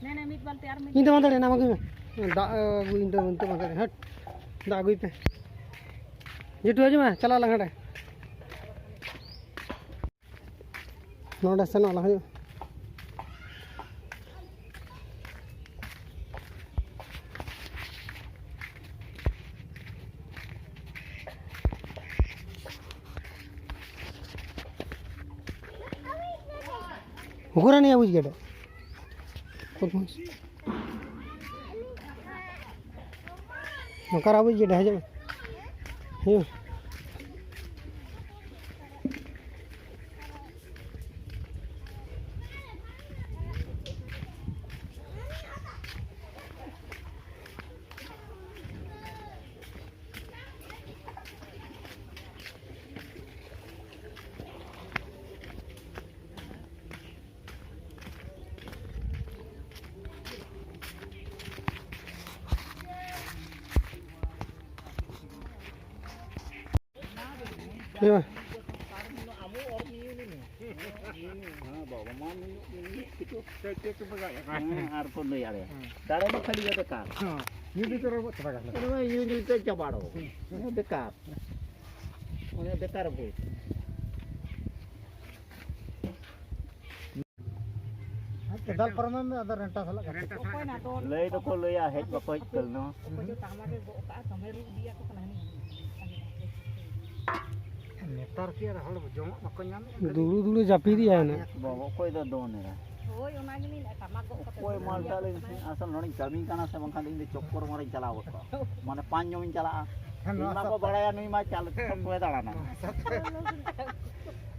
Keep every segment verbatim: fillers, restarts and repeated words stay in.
ᱱᱮ, ᱱᱮ, ᱢᱤᱫ ᱵᱟᱞᱛᱤ ᱟᱨ ᱢᱤᱫ ᱤᱧ ᱫᱚ ᱵᱟᱝ ᱫᱟᱲᱮᱭᱟᱜᱼᱟ, ᱚᱱᱟ ᱟᱹᱜᱩᱭ ᱢᱮ᱾ ᱫᱟᱜ ᱟᱹᱜᱩᱭ ᱤᱧ ᱫᱚ ᱱᱤᱛᱚᱜ ᱵᱟᱝ ᱫᱟᱲᱮᱭᱟᱜᱼᱟ᱾ ᱦᱟᱹᱴ, ᱫᱟᱜ ᱟᱹᱜᱩᱭ ᱯᱮ᱾ ᱡᱮᱴᱩ, ᱦᱤᱡᱩᱜ ᱢᱮ, ᱪᱟᱞᱟᱜ ᱟᱞᱟᱝ ᱦᱟᱸᱰᱮ᱾ ᱱᱚᱰᱮ ᱥᱮᱱᱚᱜ ᱟᱞᱟᱝ, ᱦᱤᱡᱩᱜ᱾ ᱩᱠᱩᱨ ᱟᱱᱤᱡ ᱟᱵᱚᱭᱤᱡ ᱜᱮᱰᱮ? ᱚᱠᱟᱨᱮ ᱟᱵᱚᱭᱤᱡ ᱜᱮᱰᱮ? ᱦᱤᱡᱩᱜ ᱢᱮ᱾ ᱦᱤᱡᱩᱜ ᱢᱮ᱾ ᱦᱮᱸ᱾ ᱦᱮᱸ, ᱟᱨ ᱠᱚ ᱞᱟᱹᱭ ᱟᱞᱮᱭᱟ᱾ ᱫᱟᱲᱮ ᱫᱚ ᱠᱷᱟᱹᱞᱤ ᱜᱮ ᱵᱮᱠᱟᱨ᱾ ᱦᱮᱸ, ᱧᱩ ᱫᱚ ᱨᱚᱸᱜᱚ ᱪᱟᱵᱟ ᱠᱟᱱᱟ᱾ ᱚᱱᱟ ᱢᱟ ᱧᱩ ᱧᱩ ᱛᱮ ᱪᱟᱵᱟ ᱚᱰᱚᱠ᱾ ᱦᱮᱸ᱾ ᱚᱱᱟ ᱵᱮᱠᱟᱨ᱾ ᱚᱱᱟ ᱵᱮᱠᱟᱨ ᱵᱳᱭ᱾ ᱟᱨ ᱯᱮᱰᱟᱞ ᱯᱟᱨᱚᱢᱮᱱ ᱢᱮ, ᱟᱫᱚ ᱨᱮᱱᱴᱟ ᱥᱟᱞᱟᱜ ᱠᱟᱛᱮ᱾ ᱚᱠᱚᱭ ᱱᱟ ᱫᱚ? ᱞᱟᱹᱭ ᱫᱚᱠᱚ ᱞᱟᱹᱭᱟ, ᱦᱮᱡ ᱵᱟᱠᱚ ᱦᱮᱡ ᱠᱟᱱᱟ᱾ ᱚᱠᱚᱭ ᱪᱚ ᱛᱟᱢᱟ ᱨᱮ ᱜᱚᱜ ᱠᱟᱜᱼᱟ, ᱫᱚᱢᱮ ᱨᱩ ᱤᱫᱤᱭᱟᱠᱚ ᱠᱟᱱᱟ ᱦᱟᱹᱱᱤ᱾ ᱱᱮᱛᱟᱨ ᱠᱤ ᱟᱨ ᱦᱚᱲ ᱡᱚᱢᱟᱜ ᱵᱟᱠᱚ ᱧᱟᱢᱮᱫ? ᱫᱩᱲᱩᱵ ᱫᱩᱲᱩᱵ ᱡᱟᱹᱯᱤᱫ ᱮᱫᱟᱭ ᱱᱟ᱾ ᱵᱟᱵᱟ, ᱚᱠᱚᱭ ᱫᱚ ᱫᱚᱱ ᱮᱫᱟ? ᱦᱳᱭ, ᱚᱱᱟ ᱜᱮᱞᱤᱧ ᱞᱟᱹᱭᱮᱫ, ᱴᱟᱢᱟᱠ ᱜᱚᱜ ᱠᱟᱛᱮ ᱚᱠᱚᱭ ᱫᱚᱱ ᱢᱟᱞᱴᱟ ᱤᱫᱤᱭᱟᱠᱚ ᱞᱟᱹᱭ ᱠᱟᱱᱟ᱾ ᱢᱮᱥᱮ, ᱟᱥᱚᱞ ᱱᱚᱰᱮᱧ ᱠᱟᱹᱢᱤ ᱠᱟᱱᱟ ᱥᱮ ᱵᱟᱝᱠᱷᱟᱱ ᱫᱚ ᱤᱧ ᱫᱚ ᱪᱚᱠᱠᱚᱨ ᱢᱟᱨᱮᱧ ᱪᱟᱞᱟᱣ ᱜᱚᱫ ᱠᱚᱜᱼᱟ᱾ ᱢᱟᱱᱮ ᱯᱟᱸᱪ ᱧᱚᱢᱤᱧ ᱪᱟᱞᱟᱜᱼᱟ᱾ ᱦᱮᱸ, ᱤᱧ ᱱᱚᱣᱟ ᱢᱟᱠᱚ ᱥᱟᱛ ᱵᱟᱲᱟᱭᱟ ᱱᱩᱭ ᱢᱟ ᱪᱟᱞ ᱪᱚᱠᱠᱚᱨᱮ ᱫᱟᱬᱟᱱᱟ᱾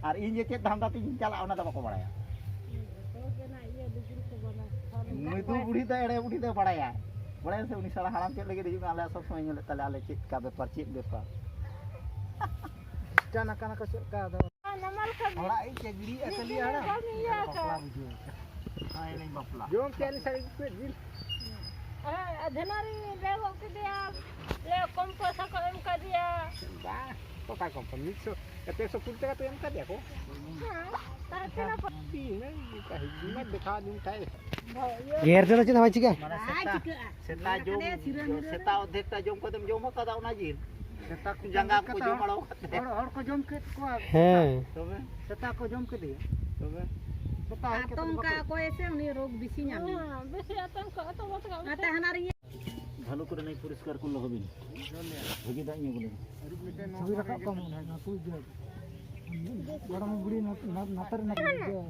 ᱟᱨ ᱤᱧ ᱡᱮ ᱪᱮᱫ ᱫᱷᱟᱱᱫᱟ ᱛᱤᱧ ᱪᱟᱞᱟᱜᱼᱟ, ᱚᱱᱟ ᱫᱚ ᱵᱟᱠᱚ ᱵᱟᱲᱟᱭᱟ᱾ ᱢᱨᱤᱫᱩ ᱵᱩᱲᱦᱤ ᱫᱚ, ᱮᱲᱮ ᱵᱩᱲᱦᱤ ᱫᱚᱭ ᱵᱟᱲᱟᱭᱟ᱾ ᱵᱟᱲᱟᱭᱟ ᱥᱮ, ᱩᱱᱤ ᱥᱟᱞᱟ ᱦᱟᱲᱟᱢ ᱪᱮᱫ ᱞᱟᱹᱜᱤᱫ ᱦᱤᱡᱩᱜ ᱠᱟᱱᱟ? ᱟᱞᱮᱭᱟᱜ ᱥᱚᱵ ᱥᱚᱢᱚᱭ ᱧᱮᱞᱮᱫ ᱛᱟᱞᱮᱭᱟ, ᱟᱞᱮ ᱪᱮᱫ ᱠᱟ ᱵᱮᱯᱟᱨ, ᱪᱮᱫ ᱵᱮᱯᱟᱨ᱾ ᱠᱷᱨᱤᱥᱴᱟᱱ ᱟᱠᱟᱱᱟ ᱠᱚ ᱪᱮᱫ ᱞᱮᱠᱟ ᱟᱫᱚ? ᱱᱟᱢᱟᱞ ᱠᱟᱹᱢᱤ᱾ ᱦᱚᱲᱟᱜ ᱤᱧ ᱪᱟᱹᱜᱲᱤ ᱢᱤᱫ ᱟᱠᱟᱫ ᱫᱤᱱ ᱞᱮᱭᱟ ᱨᱮ ᱦᱟᱲᱟᱢ᱾ ᱵᱟᱢ ᱤᱭᱟᱹ ᱟᱫᱚ ᱟᱠᱟᱫ᱾ ᱵᱟᱯᱞᱟ ᱵᱩᱡᱷᱟᱹᱣ᱾ ᱦᱮᱸ, ᱮᱱᱮᱡ ᱵᱟᱯᱞᱟ᱾ ᱡᱚᱢ ᱠᱮᱫ ᱞᱮ ᱥᱟᱹᱨᱤ ᱜᱮ ᱡᱤᱞ᱾ ᱦᱮᱸ, ᱟᱫᱷᱮᱱᱟ ᱨᱤᱧ ᱞᱟᱹᱭ ᱜᱚᱫ ᱠᱮᱫᱮᱭᱟ, ᱞᱟᱹᱭ ᱠᱚᱢ ᱯᱚᱭᱥᱟ ᱠᱚ ᱮᱢ ᱠᱟᱫᱮᱭᱟ᱾ ᱵᱟᱝ, ᱚᱠᱟ ᱠᱚᱢ ᱯᱚᱭᱥᱟ? ᱢᱤᱫ ᱥᱚ ᱯᱮ ᱥᱚ ᱠᱩᱲᱤ ᱴᱟᱠᱟ ᱛᱮ ᱮᱢ ᱠᱟᱫᱮᱭᱟ ᱠᱚ᱾ ᱦᱮᱸ, ᱛᱟᱦᱮᱸ ᱠᱟᱱᱟ ᱠᱚ᱾ ᱛᱤᱱᱟᱹᱜ ᱤᱧ ᱢᱟ ᱫᱮᱠᱷᱟᱣ ᱟᱹᱫᱤᱧ ᱛᱟᱦᱮᱸ᱾ ᱜᱮᱨ ᱛᱮᱫᱚ ᱪᱮᱫ ᱦᱚᱸ ᱵᱟᱭ ᱪᱤᱠᱟᱹᱜᱼᱟ᱾ ᱢᱟᱱᱮ ᱵᱟᱭ ᱥᱮᱛᱟ, ᱪᱤᱠᱟᱹᱜᱼᱟ᱾ ᱥᱮᱛᱟ ᱡᱚᱢ, ᱦᱟᱱᱮ ᱥᱤᱨᱟᱹ ᱢᱤᱨᱟᱹ ᱨᱮ᱾ ᱥᱮᱛᱟ ᱚᱨᱫᱷᱮᱠ ᱴᱟ ᱡᱚᱢ ᱠᱟᱛᱮᱢ ᱡᱚᱢ ᱟᱠᱟᱫᱟ ᱚᱱᱟ ᱡᱤᱞ? ᱥᱮᱛᱟ ᱠᱚ ᱡᱟᱸᱜᱟ ᱠᱚ ᱠᱟᱛᱮ ᱡᱚᱢ ᱦᱚᱲ, ᱟᱲᱟᱣ ᱠᱟᱛᱮ᱾ ᱦᱚᱲ, ᱦᱚᱲ ᱠᱚ ᱡᱚᱢ ᱠᱮᱫ ᱠᱚᱣᱟ᱾ ᱦᱮᱸ᱾ ᱛᱚᱵᱮ? ᱥᱮᱛᱟ ᱠᱚ ᱡᱚᱢ ᱠᱮᱫᱮᱭᱟ᱾ ᱛᱚᱵᱮ? ᱥᱮᱛᱟ ᱦᱮᱡ ᱠᱟᱛᱮ ᱟᱛᱚᱝ ᱵᱟᱠᱚ ᱠᱟᱜ ᱠᱚᱣᱟ ᱥᱮ ᱩᱱᱤ ᱨᱳᱜᱽ ᱵᱮᱥᱤ ᱧᱟᱢᱮᱭᱟ᱾ ᱦᱮᱸ, ᱵᱮᱥᱤ ᱟᱛᱚᱝ ᱠᱟᱜ, ᱟᱛᱚᱝ ᱠᱟᱜ᱾ ᱟᱨ ᱛᱟᱦᱮᱱᱟ ᱨᱮ ᱤᱭᱟᱹ᱾ ᱵᱷᱟᱞᱚ ᱠᱚᱨᱮ ᱱᱟᱭ ᱯᱚᱨᱤᱥᱠᱟᱨ ᱠᱚ ᱞᱚᱦᱚ ᱵᱤᱱ᱾ ᱵᱷᱟᱹᱜᱤ ᱫᱟᱜ ᱧᱩ ᱵᱚᱞᱮ᱾ ᱪᱷᱚᱵᱤ ᱨᱟᱠᱟᱵ ᱠᱟᱢ ᱚᱱᱟ, ᱚᱱᱟ ᱠᱚ ᱤᱭᱟᱹ᱾ ᱜᱚᱲᱚᱢ ᱵᱩᱲᱦᱤ ᱱᱟ-, ᱱᱟ-, ᱱᱟᱛᱟᱨ ᱱᱟ-, ᱤᱭᱟᱹ᱾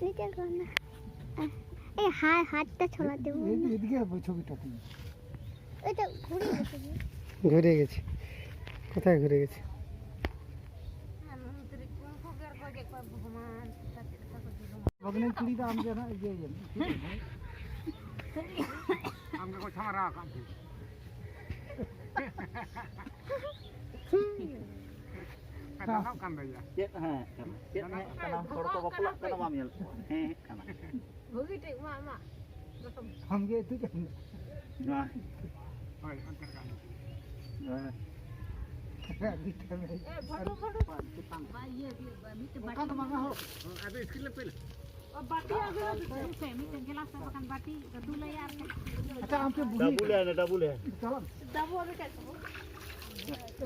ᱱᱤᱪᱮ ᱠᱚ ᱱᱟ᱾ ᱮ, ᱦᱟᱭ, ᱦᱟᱛ ᱛᱮ ᱪᱷᱚᱞᱟ ᱫᱮᱵᱚ ᱮ-, ᱱᱟ᱾ ᱮᱫᱤᱜᱮ ᱦᱟᱵᱚ ᱪᱷᱚᱵᱤ ᱴᱟᱠᱤ᱾ ᱚᱭ ᱛᱚ ᱜᱷᱩᱲᱤ ᱜᱮ ᱪᱷᱚᱵᱤ᱾ ᱜᱷᱩᱨᱮ ᱜᱮᱪᱷᱮ᱾ কোথায় ঘুরে গেছে? ᱵᱟᱜᱽᱱᱤ ᱠᱩᱲᱤ ᱫᱚ ᱟᱢ ᱜᱮ ᱱᱟᱜ ᱤᱭᱟᱹ ᱭᱮᱢ᱾ ᱟᱢ ᱜᱮᱠᱚ ᱪᱷᱟᱢᱟᱨᱟ ᱟᱠᱟᱫ ᱢᱮ᱾ ᱜᱟᱱᱚᱜ ᱠᱟᱱ ᱜᱮᱭᱟ᱾ ᱪᱮᱫ? ᱦᱮᱸ, ᱠᱟᱱᱟ᱾ ᱪᱮᱫ? ᱦᱮᱸ, ᱠᱟᱱᱟ᱾ ᱦᱚᱲ ᱠᱚ ᱵᱟᱯᱞᱟᱜ ᱠᱟᱱᱟ, ᱵᱟᱢ ᱧᱮᱞ ᱠᱚᱣᱟ? ᱦᱮᱸ, ᱦᱮᱸ, ᱠᱟᱱᱟ᱾ ᱵᱷᱟᱹᱜᱤ ᱴᱷᱤᱠ ᱢᱟ, ᱢᱟ᱾ ᱟᱢ ᱜᱮ ᱩᱛᱩ ᱠᱟᱜ ᱢᱮ᱾ ᱱᱚᱣᱟ᱾ ᱦᱳᱭ, ᱚᱱᱛᱮ ᱨᱮ ᱠᱟᱜ ᱢᱮ᱾ ᱱᱚᱣᱟ᱾ ᱮ, ᱵᱷᱟᱴᱩ, ᱵᱷᱟᱴᱩ᱾ ᱪᱮᱛᱟᱱ᱾ ᱵᱟ, ᱤᱭᱟᱹ, ᱤᱭᱟᱹ, ᱵᱟ, ᱢᱤᱫᱴᱮᱡ ᱚᱱᱠᱟ ᱫᱚ ᱵᱟᱝᱟ ᱦᱳ᱾ ᱟᱫᱚ ᱤᱥᱠᱨᱤᱱ ᱞᱮ ᱯᱮᱞ᱾ ᱚ, ᱵᱟᱹᱴᱤ ᱟᱹᱜᱩ ᱟᱹᱜᱩ ᱯᱮ, ᱢᱤᱫᱴᱮᱡ ᱜᱮᱞᱟᱥ ᱨᱮ ᱵᱟᱠᱷᱟᱱ ᱵᱟᱹᱴᱤ ᱫᱩᱞᱟᱭᱟ ᱟᱨ ᱠᱷᱟᱡ᱾ ᱟᱪᱪᱷᱟ, ᱟᱢ ᱯᱮ ᱵᱩᱲᱦᱤ ᱰᱟᱵᱩᱞ ᱠᱟᱱᱟ᱾ ᱮ, ᱰᱟᱵᱩᱞ ᱮ᱾ ᱪᱟᱞᱟᱜ ᱢᱮ᱾ ᱰᱟᱵᱩᱞ ᱨᱮ ᱠᱷᱟᱡ ᱫᱚ᱾